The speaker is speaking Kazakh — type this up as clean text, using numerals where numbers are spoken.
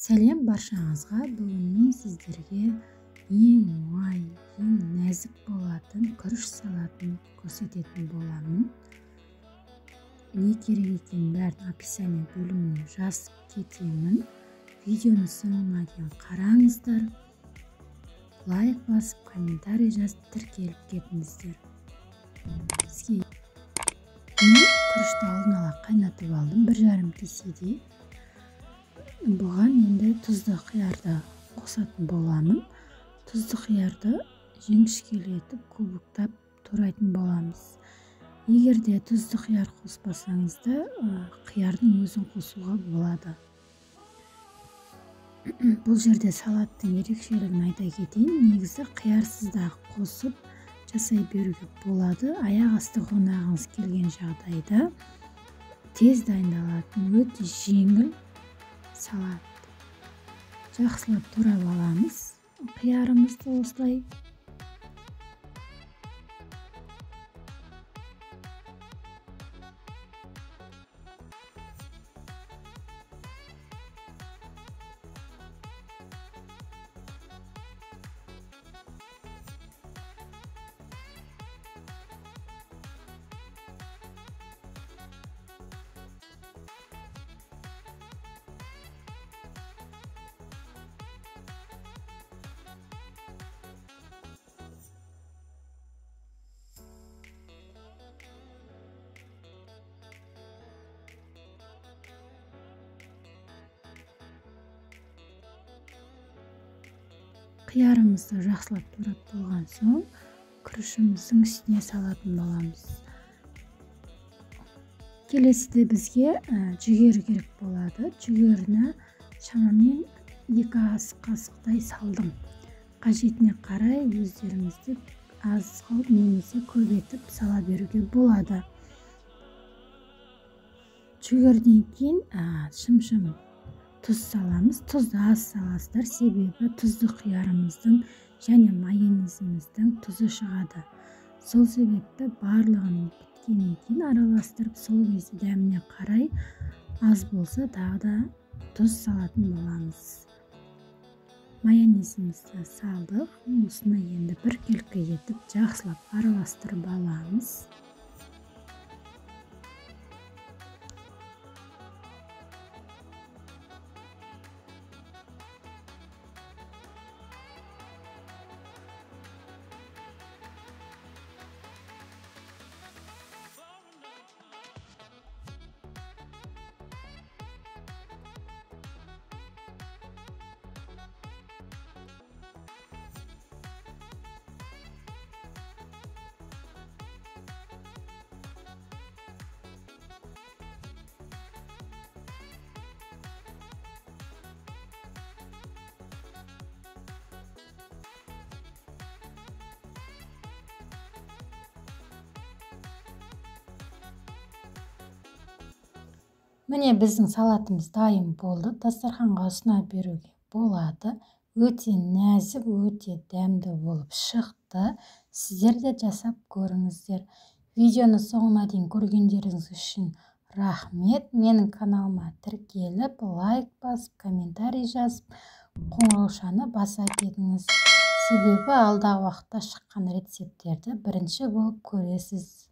Сәлем баршаңызға. Бүгін мен сіздерге ең оңай, ең нәзік болатын күріш салатын көрсететін боламын. Не керек екенін бәрін описание бөліміне жазып кетемін. Видеоны соңына дейін қараңыздар. Лайк басып, комментарий жазып, тіркеліп кетіңіздер. Бізге мен күрішті алдын ала қайнатып алдым, 1,5 кеседей. Бұған енді тұзды қиярды қосатын боламын. Тұзды қиярды жіңішкелетіп кубиктап турайтын боламыз. Егер де тұзды қияр қоспасаңыз да, қиярдың өзін қосуға болады. Бұл жерде салаттың ерекшелігін айта кетейін. Негізі қиярсыз да қосып жасай беруге болады. Аяқ асты қонағыңыз келген жағдайда тез дайындалатын өте жеңіл салат. Жақсылап турап аламыз қиярымызды осылай. Қиярымызды жақсылап турап болған соң, күрішіміздің үстіне салатын боламыз. Келесіде бізге жүгері керек болады. Жүгеріні шамамен 2 ас қасықтай салдым. Қажетіне қарай өздеріңізді аз қылып немесе көп етіп сала беруге болады. Жүгеріден кейін шымшым тұз саламыз. Тұзды аз саласыздар, себебі тұзды қиярымыздың және майонезіміздің тұзы шығады. Сол себепті барлығын біткеннен кейін араластырып, сол кезде дәміне қарай аз болса тағы да тұз салатын боламыз. Майонезімізді салдық. Осыны енді біркелкі етіп жақсылап араластырып аламыз. Міне біздің салатымыз дайын болды. Дастарханға ұсына беруге болады. Өте нәзік, өте дәмді болып шықты. Сіздер де жасап көріңіздер. Видеоны соңына дейін көргендеріңіз үшін рахмет. Менің каналыма тіркеліп, лайк басып, комментарий жазып, қоңыраушаны баса кетіңіз. Себебі алдағы уақытта шыққан рецепттерді бірінші болып көресіз.